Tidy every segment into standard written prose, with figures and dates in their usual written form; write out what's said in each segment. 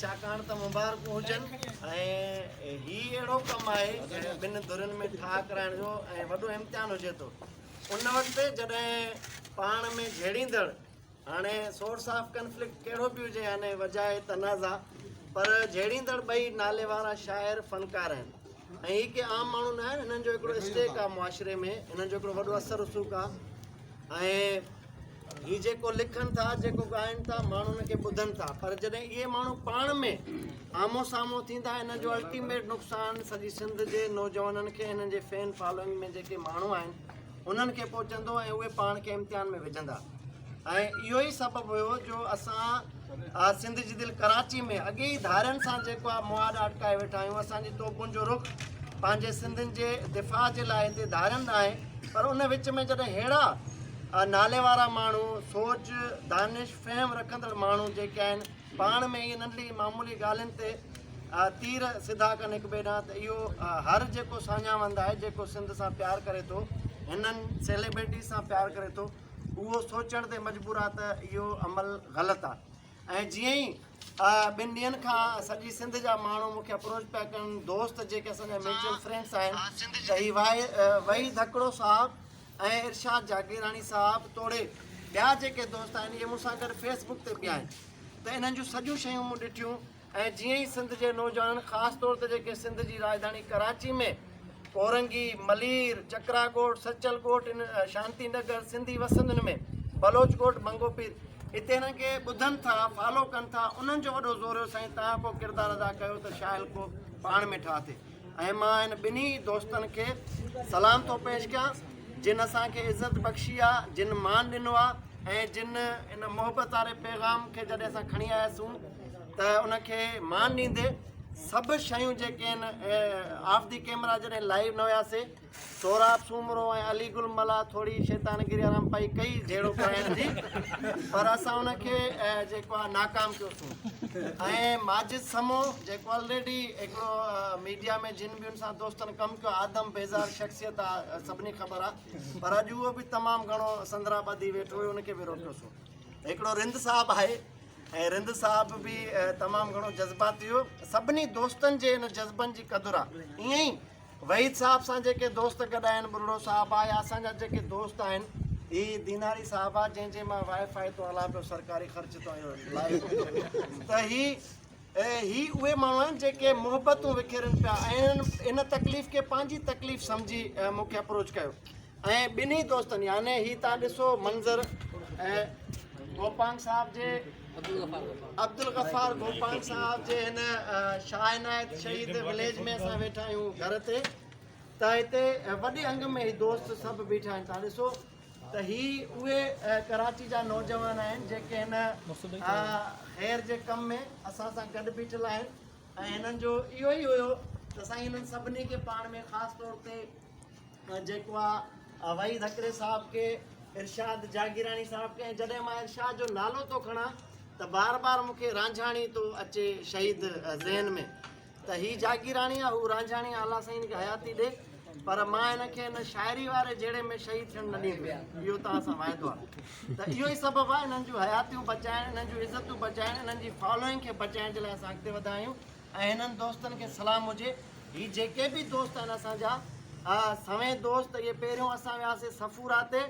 ڇاڪاڻ ته مبارڪون هجن ۽ هي اهڙو ڪم آهي ٻن ڌرين ۾ ٺاهه ڪرائڻ جو ۽ وڏو امتحان هجي ٿو ان وقت جڏهن پاڻ ۾ جهيڙيندڙ هاڻي سورس آف ڪنفلڪٽ ڪهڙو به هجي يعني وجهه تنازع پر جهيڙيندڙ ٻئي نالي وارا شاعر فنڪار آهن ۽ هي ڪي عام ماڻهو نه آهن هنن جو هڪڙو اسٽيڪ آهي معاشري ۾ هنن جو هڪڙو وڏو اثر رسوخ آهي ۽ هي جيڪو لکن ٿا، جيڪو ڳائن ٿا، ماڻهو ان کي ٻڌن ٿا، پر جڏهن اهي ماڻهو پاڻ ۾ آمهون سامهون ٿيندا، ان جو الٽيميٽ نقصان سڄي سنڌ جي نوجوانن کي، انهن جي فين فالوئنگ ۾ جيڪي ماڻهو آهن، انهن کي پهچندو ۽ اهي پاڻ کي امتحان ۾ وجهندا ۽ اهو ئي سبب هيو جو اسان سنڌ جي دل ڪراچي ۾ اڳي ئي ڌارين سان جيڪو آهي مهاڏا اٽڪائي ويٺا آهيون، اسان جي توبن جو رخ پنهنجي سنڌين جي دفاع جي لاء هتي ڌارين ڏانهن آهي، پر ان وچ ۾ جڏهن ههڙا نالي وارا ماڻهو، سوچ، دانش، فهم رکندڙ ماڻهو جيڪي آهن پاڻ ۾ ائين ننڍڙي معمولي ڳالهين تي تير سڌا ڪن هڪ ٻئي ڏانهن ته اهو هر جيڪو ساڃاهوند آهي جيڪو سنڌ سان پيار ڪري ٿو هنن سيليبرٽيز سان پيار ڪري ٿو اهو سوچڻ تي مجبور آهي ته اهو عمل غلط آهي ۽ جيئن ئي ٻن ڏينهن کان سڄي سنڌ جا ماڻهو مون کي اپروچ پيا ڪن دوست جيڪي اسان جا ميوچل فرينڊس آهن ته هي وحيد هڪڙو صاحب ۽ ارشاد جاگيراڻي صاحب توڙي ٻيا جيڪي دوست آهن اهي مون سان گڏ فيس بڪ تي به آهن ته انهن جون سڄيون شيون مون ڏٺيون ۽ جيئن ئي سنڌ جي نوجوانن خاص طور تي جيڪي سنڌ جي راڄڌاني ڪراچي ۾ ڪورنگي، ملير، چڪرا ڳوٺ، سچل ڳوٺ، شانتي نگر، سنڌي وسندين ۾، بلوچ ڳوٺ، منگهو پير، اتي هنن کي ٻڌن ٿا، فالو ڪن ٿا، انهن جو وڏو زور هيو سائين توهان ڪو ڪردار ادا ڪيو ته شايل ڪو پاڻ ۾ ٺاهه ٿئي ۽ مان هن ٻنهي دوستن کي سلام ٿو پيش ڪيان جن اسان کي عزت بخشي آ، جن مان ڏنو آ ۽ جن ان محبت واري پيغام کي جڏهن اسان کڻي آياسون ته ان کي مان ڏيندي سڀ شيون جيڪي آهن آف the camera جڏهن لائيو نه هياسي سهراب سومرو ۽ علي گل ملاح ٿوري شيطان گيري آرام پائي ڪئي جهيڙو ڪرائڻ جي پر اسان ان کي جيڪو آهي ناڪام ڪيوسون ۽ ماجد سمو جيڪو آلريڊي هڪڙو ميڊيا ۾ جن به ان سان دوستن ڪم ڪيو آدم بيزار شخصيت آهي سڀني خبر آهي پر اڄ اهو به تمام گهڻو سندرا ٻڌي ويٺو هيو ان کي به روڪيوسون هڪڙو رند صاحب آهي ۽ رند صاحب به تمام گهڻو جذباتي هيو. سڀني دوستن جي ان جذبن جي قدر آ. ائين ئي وحيد صاحب سان جيڪي دوست گڏ آهن، ٻرڙو صاحب آ يا اسان جا جيڪي دوست آهن، هي ديناري صاحب آ جنهن جي مان وائي فائي تون هلان پيو سرڪاري خرچ تون اهو لائيو ته هي هي اهي ماڻهو آهن جيڪي محبتون وکيرن پيا ۽ ان تڪليف کي پنهنجي تڪليف سمجهي مون کي اپروچ ڪيو. ۽ ٻنهي دوستن يعني هي تان ڏسو منظر گوپانگ صاحب جي عبدالغفار گوپانگ صاحب جي هن شاهه عنايت شهيد وليج ۾ اسان ويٺا آهيون گهر تي ته هتي وڏي انگ ۾ هي دوست سڀ بيٺا آهن تان ڏسو ته هي اهي ڪراچي جا نوجوان آهن جيڪي هن خير جي ڪم ۾ اسان سان گڏ بيٺل آهن ۽ هنن جو اهو ئي هيو ته سائين هنن سڀني کي پاڻ ۾ خاص طور تي جيڪو آ وحيد هڪڙي صاحب کي ارشاد جاگيراڻي صاحب کي ۽ جڏهن مان ارشاد جو نالو ٿو کڻان ته بار بار مون کي رانجهاڻي ٿو اچي شهيد ذهن ۾ ته هي جاگيراڻي آ هو رانجهاڻي آ الله سائين هن کي حياتي ڏي پر مان هن کي هن شاعري واري جهيڙي ۾ شهيد ٿيڻ نه ڏيندس اهو توهان سان واعدو آ ته اهو ئي سبب آ انهن جون حياتيون بچائڻ انهن جون عزتون بچائڻ انهن جي فالوئنگ کي بچائڻ جي لاء اسان اڳتي وڌا آهيون ۽ هنن دوستن کي سلام هجي هي جيڪي به دوست آهن اسان جا سوين دوست اهي پهريون اسان وياسي صفورا تي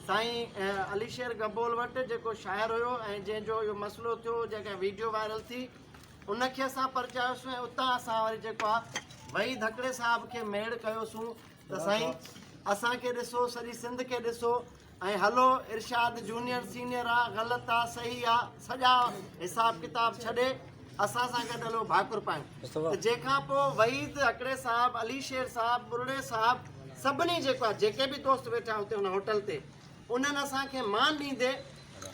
سائين علي شير گبول وٽ جيڪو شاعر هيو ۽ جنهن جو اهو مسئلو ٿيو جيڪا ويڊيو وائرل ٿي ان کي اسان پرچايوسون ۽ اتان اسان وري جيڪو آهي وحيد هڪڙي صاحب کي ميڙ ڪيوسون ته سائين اسان کي ڏسو سڄي سنڌ کي ڏسو ۽ هلو ارشاد جونيئر سينئر آ غلط آ صحيح آ سڄا حساب ڪتاب ڇڏي اسان سان گڏ هلو ڀاڪر پايون ته جنهن کان پوء وحيد هڪڙي صاحب علي شير صاحب ٻرڙي صاحب سڀني جيڪو آ جيڪي به دوست ويٺا اتي ان هوٽل تي انهن اسان کي مان ڏيندي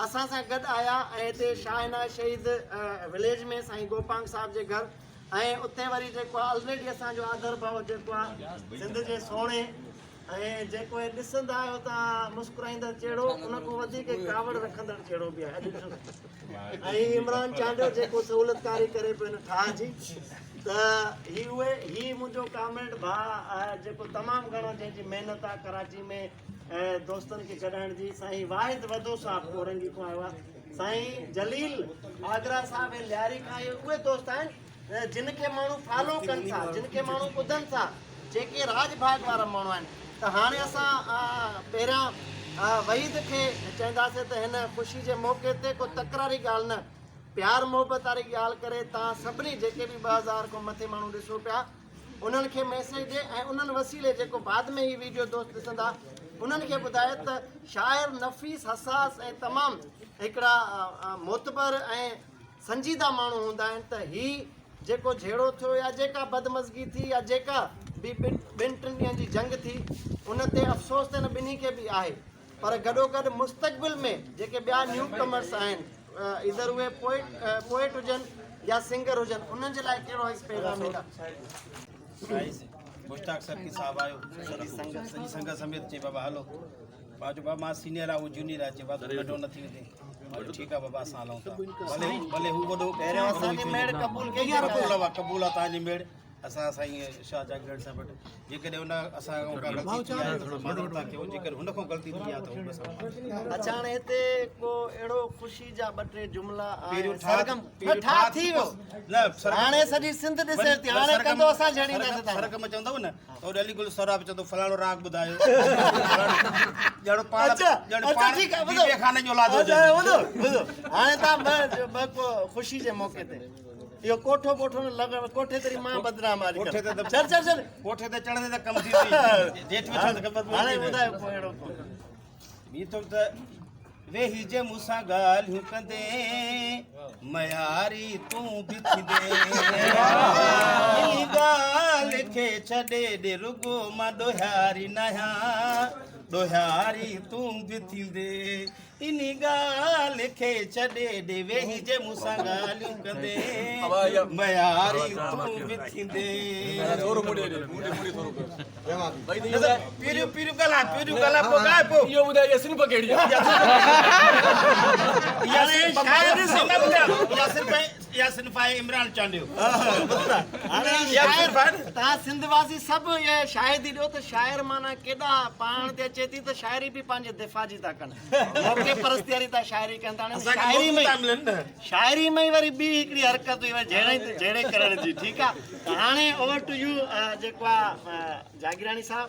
اسان سان گڏ آيا ۽ هتي شاهه عنايت شهيد وليج ۾ سائين گوپانگ صاحب جي گهر ۽ اتي وري جيڪو آ الريڊي اسان جو آڌر ڀاء جيڪو آ سنڌ جي سهڻي ۽ جيڪو هي ڏسندا آهيو ته مسڪرائيندڙ چهڙو ان کان وڌيڪ ڪاوڙ رکندڙ چهڙو به آهي اڄ ڏسو ۽ هي عمران چانڊيو جيڪو سهولتڪاري ڪري پيو هن ٺاهه جي ته هي اهي هي منهنجو ڪامريڊ ڀاء جيڪو تمام گهڻو جنهن جي محنت آهي ڪراچي ۾ دوستن کي گڏائڻ جي سائين واحد وڌو صاحب ڪورنگي کان آيو آهي. سائين جليل آگرا صاحب ۽ لياري کان اهي اهي دوست آهن جن کي ماڻهو فالو ڪن ٿا، جن کي ماڻهو ٻڌن ٿا، جيڪي راڄ ڀاڳ وارا ماڻهو آهن ته هاڻي اسان پهريان وحيد کي چونداسين ته هن خوشي جي موقعي تي ڪو تڪراري ڳالهه نه پيار محبت واري ڳالهه ڪري توهان سڀني جيڪي به 2000 کان مٿي ماڻهو ڏسو پيا انهن کي ميسيج ڏي ۽ انهن وسيلي جيڪو بعد ۾ هي ويڊيو دوست ڏسندا انهن کي ٻڌائي ته شاعر نفيس حساس ۽ تمام هڪڙا معتبر ۽ سنجيده ماڻهو هوندا آهن ته هي جيڪو جهيڙو ٿيو يا جيڪا بدمزگي ٿي يا جيڪا به ٻن ٽن ڏينهن جي جنگ ٿي ان تي افسوس ته هن ٻنهي کي به آهي پر گڏوگڏ مستقبل ۾ جيڪي ٻيا نيو ڪمرس آهن ايڌر اهي پوئٽ هجن يا سنگر هجن انهن جي لاء ڪهڙو هڪ پيغام ڏيندا؟ سائين مشتاق سرڪي صاحب آيو سڄي سنگت سڄي سنگت سميت چي بابا هلو مان چيو بابا مان سينيئر آ هو جونيئر آ چي بابا تون ننڍو نه ٿي ويندين مان چيو ٺيڪ آ بابا اسان هلون ٿا ڀلي ڀلي هو وڏو پهريون اسان جي ميڙ قبول ڪئي قبول آ قبول آ تان جي ميڙ اسان سائين شاهه جاگيراڻي صاحب وٽ جيڪڏهن ان اسان کان ڪا غلطي ٿي آهي ته اسان معذرت ٿا ڪيون جيڪڏهن هن کان غلطي ٿي آهي ته هو به اسان کان معذرت اڇا هاڻي هتي ڪو اهڙو خوشي جا ٻه ٽي جملا پهريون ٺاهه سرگم نه ٺاهه ٿي ويو نه سرگم هاڻي سڄي سنڌ ڏسي ٿي هاڻي ڪندو اسان جهڙينداسين تان سرگم چوندو نه ته هوڏي علي گل سهراب چوندو فلاڻو راڳ ٻڌايو ڄڻ پاڻ ڄڻ پاڻ بي بي خان جو اولاد هجي ٻڌو ٻڌو هاڻي تان ٻه خوشي جي موقعي تي اهو ڪوٺو ٻوٺو نه لڳڻ ڪوٺي تري مان بدنام آ ڪوٺي تي چل چل چل ڪوٺي تي چڙهندي ته ڪم ٿيندي جيٺ ويٺو ته خبر پوندي هاڻي ٻڌايو ڪو اهڙو ڪو ٻي ٿو ته ويهي جي مون سان ڳالهيون ڪندي مياري تون به ٿيندي انهي ڳالهه کي ڇڏي ڏي رڳو مان ڏوهياري ناهيان ڏوهياري تون به ٿيندي انهي ڳالهه کي ڇڏي ڏي ويهي جي مون سان ڳالهيون ڪندي مياري تون به ٿيندي پيريون پيريون ڳالهاء پيريون ڳالهاء پوء ڳاء پوء اهو ٻڌاء اها صنف ڪهڙي آهي اها صنف اها صنف آهي عمران چانڊيو هاڻي توهان سنڌ واسي سڀ اها شاهدي ڏيو ته شاعر معنيٰ ڪيڏا پاڻ تي اچي ٿي ته شاعري به پنهنجي دفاع جي ٿا ڪن موقعي پرستي واري ٿا شاعري ڪن ٿا هاڻي شاعري ۾ شاعري ۾ وري ٻي هڪڙي حرڪت هئي وري جهيڙي جهيڙي ڪرڻ جي ٺيڪ آ ته هاڻي اوور ٽو يو جيڪو آ جاگيراڻي صاحب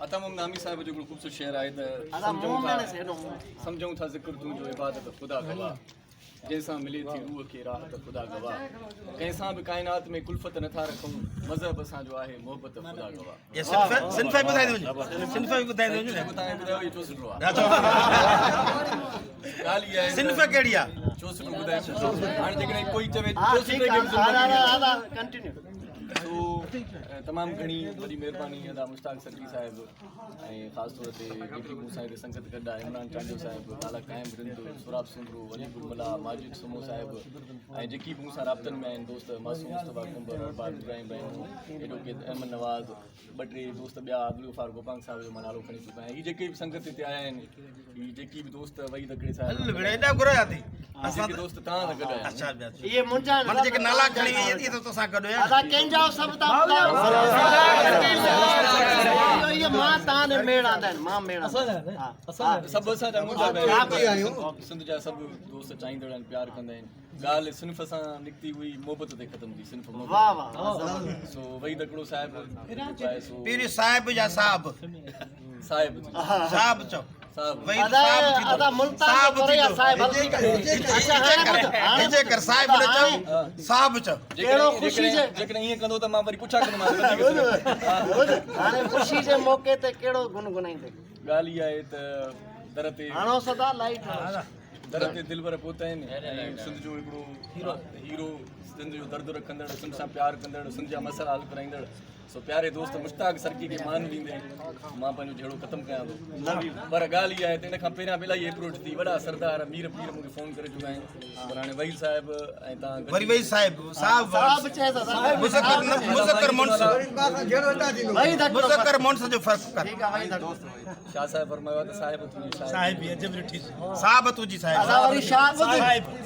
عطا محمد نامي صاحب جو هڪڙو خوبصورت شعر آهي ته ادا منهن ۾ نه هيڏو سمجهون ٿا ذڪر تنهنجو عبادت خدا گواهه جنهن سان ملي ٿي روح کي راحت خدا گواهه ڪنهن سان به ڪائنات ۾ ڪلفت نٿا رکون مذهب اسان جو آهي محبت خدا گواهه. صنف به ٻڌائيندو وڃو صنف به ٻڌائيندو وڃو جيڪو توهان ٻڌايو اهو چوسٽو آهي ڳالهه اها آهي صنف ڪهڙي آهي چوسٽو ٻڌايو هاڻي جيڪڏهن ڪوئي چوي چوسٽي کي به صنف ڪنٽينيو سو تمام گهڻي وڏي مهرباني ادا مشتاق سرڪي صاحب ۽ خاص طور تي جيڪي مون سان هتي سنگت گڏ آهي عمران چانڊيو صاحب، لالا قائم رند، سهراب سومرو، ولي گل ملاح، ماجد سمو صاحب ۽ جيڪي به مون سان رابطن ۾ آهن دوست معصوم مصطفيٰ ڪنڀر، ارباب ابراهيم رحيمو، ايڊووڪيٽ احمد نواز، ٻه ٽي دوست ٻيا عبدالغفار گوپانگ صاحب جو مان نالو کڻي چڪو آهيان. هي جيڪي به سنگت هتي آيا آهن هي جيڪي به دوست وحيد اکڙي صاحب هل ڀيڙا ايڏا گهرايا اٿئي جيڪي دوست توهان سان گڏ آيا آهن. اڇا اڇا اهي منهنجا آهن من جيڪي نالا کڻي وئي اٿي ته توسان گڏ هيا ادا ڪنهن جا سڀ تان ٻڌايو اهي مان تان ڏي ميڙ آندا آهن مان ميڙ آندا آهن سڀ اسان جا منهنجا به آهن سنڌ جا سڀ دوست چاهيندڙ آهن پيار ڪندا آهن ڳالهه صنف سان نڪتي هئي محبت تي ختم ٿي صنف محبت واه واه سو وحيد اکڙو صاحب جيڪو آهي سو پير صاحب يا صاحب صاحب صاحب چئو ادا ادا ملتان جو ڪوريا صاحب هجي ڪر صاحب نه چئو صاحب چئو ڪهڙو خوشي جي جيڪڏهن ائين ڪندو ته مان وري پڇا ڪندومانس هاڻي خوشي جي موقعي تي ڪهڙو گنگنائيندي ڳالهه اها آهي ته در تي هڻو صدا لائيٽ در تي دلبر پهتا آهن ۽ سنڌ جو هڪڙو هيرو سنڌ جو درد رکندڙ سنڌ سان پيار ڪندڙ سنڌ جا مسئلا حل ڪرائيندڙ سو پياري دوست مشتاق سرڪي کي مان ڏيندي مان پنهنجو جهيڙو ختم ڪيان ٿو پر ڳالهه اها آهي ته ان کان پهريان به الاهي اپروچ ٿي وڏا سردار مير پير مون کي فون ڪري چڪا آهن پر هاڻي وحيد صاحب ۽ تان وري وحيد صاحب صاحب صاحب چئي ٿا صاحب مذڪر مذڪر مونس مذڪر مونس جو فرق ڪر ٺيڪ آهي وحيد شاهه صاحب فرمايو آهي ته صاحب تنهنجي صاحب عجب ڏٺي صاحب تنهنجي صاحب اسان وري شاهه ٻڌ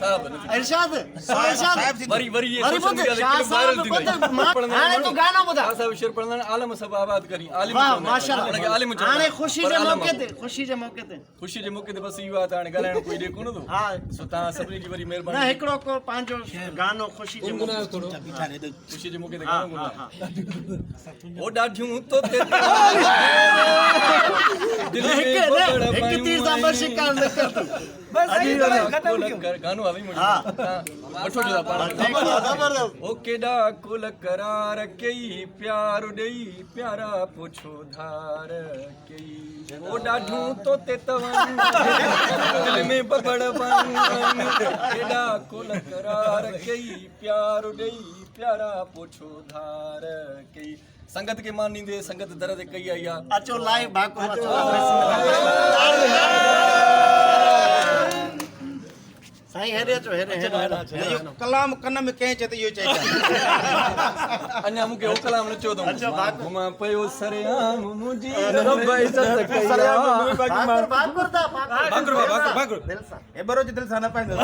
صاحب نه ارشاد ارشاد وري وري وري ٻڌ شاهه صاحب ٻڌ هاڻي تون گانو ٻڌا شاهه صاحب شعر پڙهندا آهن عالم سڀ آباد ڪرين عالم واهه چوندا آهن ماشاءالله ان کي عالم چوندا هاڻي آهن خوشي پر جي عالم موقعي تي خوشي جي موقعي تي خوشي جي موقعي تي بس اهو آهي ته هاڻي ڳالهائڻ ڪوئي ڏي ڪونه ٿو ها سو توهان سڀني جي وري نه مهرباني هڪڙو ڪو پنهنجو گانو خوشي جي موقعي تي خوشي جي موقعي تي گانو ڳائڻو او ڏاڍيون تو تي دل ۾ هڪ تير سان ٻه شڪار نه ڪر تون بس گانو آوي منهنجو وٺو جو پاڻ زبردست او ڪيڏا ڪل قرار ڪئي پيار ڏئي پيارا پڇو ڌار ڪئي او ڏاڍيون تو تي توايون دل ۾ ببڙ بايون ڪيڏا ڪل قرار ڪئي پيار ڏئي پيارا پڇو ڌار ڪئي سنگت کي مان ڏيندي سنگت در تي ڪئي آئي آ اچو لائيو ڀاڪر اچو سائين هيڏي اچو هيڏي هيڏي اهو ڪلام ڪن ۾ ڪنهن چئي ته اهو چئي اڃا مون کي اهو ڪلام نه چيو اٿم گهمان پيو سرعام منهنجي رب عزت ڪئي آ ڀاڪر ڀاڪر ٿا ڀاڪر ڀاڪر ڀاڪر دل سان هي ٻروچ دل سان نه پائيندو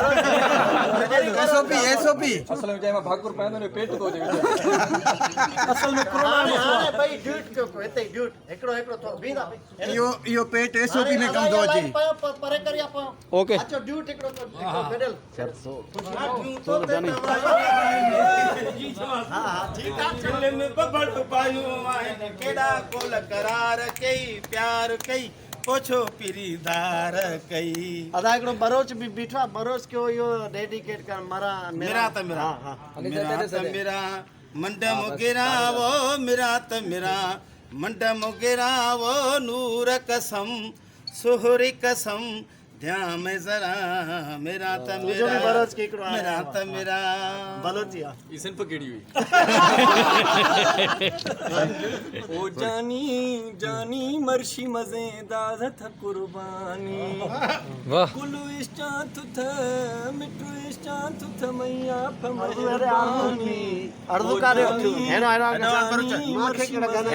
S O P S O P اصل ۾ چاهي مان ڀاڪر پائيندو نه پيٽ ٿو اچي وچ اصل ۾ ڪورونا هاڻي ڀئي ڊيوٽ ڪيو ڪو هتي ڊيوٽ هڪڙو هڪڙو ٿو بيندا اهو اهو پيٽ ايس او پي ۾ ڪم ٿو اچي پري ڪريا پيو اوڪي اچو ڊيوٽ هڪڙو هڪڙو گڏيل ها ها ٺيڪ آ دل ۾ ببڙ پايون آهن ڪيڏا ڪول قرار ڪئي پيار ڪئي پوڇو پري ڌار ڪئي ادا هڪڙو بروچ به بيٺو آ بروچ کي اهو ڊيڊيڪيٽ ڪر مرا ميرا ته ميرا ها ها ميرا ته ميرا منڊ مگرا وو ميرا ته ميرا منڊ مگرا وو نور قسم سهري قسم ڌيان ۾ ذرا ميرا ته تنهنجو به ميرا بروچ کي هڪڙو آهي ميرا ته ميرا بلوچي آ هي صنف ڪهڙي هئي او جاني جاني مرشي مزيدار ٿ قرباني واهه ڪل اشچان ٿ مٺو اشچان ٿ ميا ف مهرباني عرض ڪاريو هينو هينو مان کي ڪهڙا گانا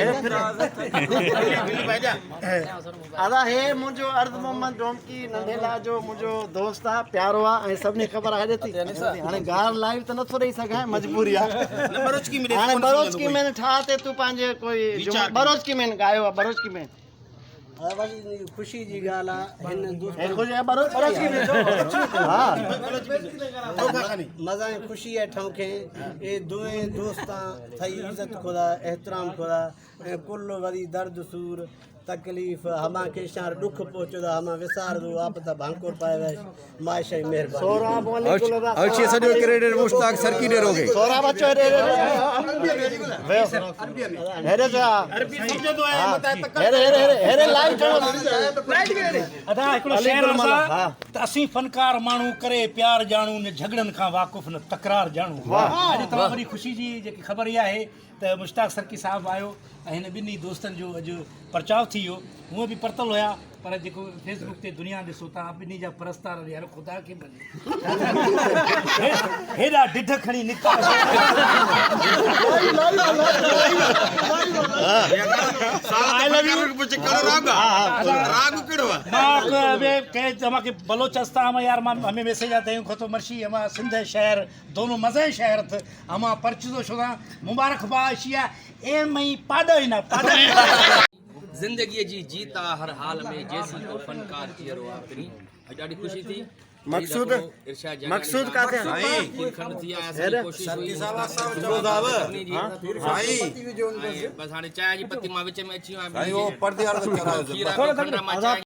ادا هي منهنجو عرض محمد ڊومڪي ننڍي لاء جو منهنجو دوست آ پيارو آ ۽ سڀني خبر آهي ٿي هاڻي گار لائيو ته نٿو ڏئي سگهان مجبوري آ نه بروچڪي ۾ هاڻي بروچڪي ۾ ٺاهه تي تون پنهنجي ڪوئي بروچڪي ۾ ڳايو آ بروچڪي ۾ خوشي جي ڳالهه آهي هن دوست هي خوش آهي بروچڪي ۾ ها مزا ۽ خوشي آهي ٺونکي اي دوئي دوستان ٿئي عزت خدا احترام خدا ۽ ڪل وري درد سور تڪليف همان کي شار ڏک پهچو ته همان وسار دو آپ ته ڀانڪور پائي ويش مائش ۽ مهرباني سوراب علي گل ادا اچي سڄو ڪريڊٽ مشتاق سرڪي ڏي روگي سوراب اچو هيڏي ويو هيڏي چا عربي سمجهندو آهي متان تڪڙ هيڏي هيڏي هيڏي لائيو چڙو ادا هڪڙو شعر عرض آ ته اسين فنڪار ماڻهو ڪري پيار ڄاڻون نه جهڳڙن کان واقف نه تڪرار ڄاڻون اڄ تمام وڏي خوشي جي جيڪي خبر اها آهي ته مشتاق سرڪي صاحب آيو ۽ هن ٻنهي دوستن جو اڄ پرچاء ٿي ويو. هونء به پرتل هيا پر جيڪو فيس بڪ تي دنيا ڏسو تان ٻنهي جا پرستار يار خدا کي مڃي هيڏا ڊڍ کڻي نڪتا. بلوچ استا يار همي ميسيج آتا هي خطو مرشي هما سنڌ شهر دونو مزه شهر امان پرچزو شدان مبارڪ با اشيا اي مئي پاڏو ئي نه پاڏو. زندگيء جي جيت آ هر حال ۾ جيسين ڪو فنڪار جيئرو آ پرين اڄ ڏاڍي خوشي ٿي مقصود مقصود ڪاٿي آ کير کنڊ ٿي آيا اسان جي ڪوشش هئي سڀني جي بس هاڻي چانهه جي پتي مان وچ ۾ اچي ويو آهيان کير آ کنڊ آ مان چانهه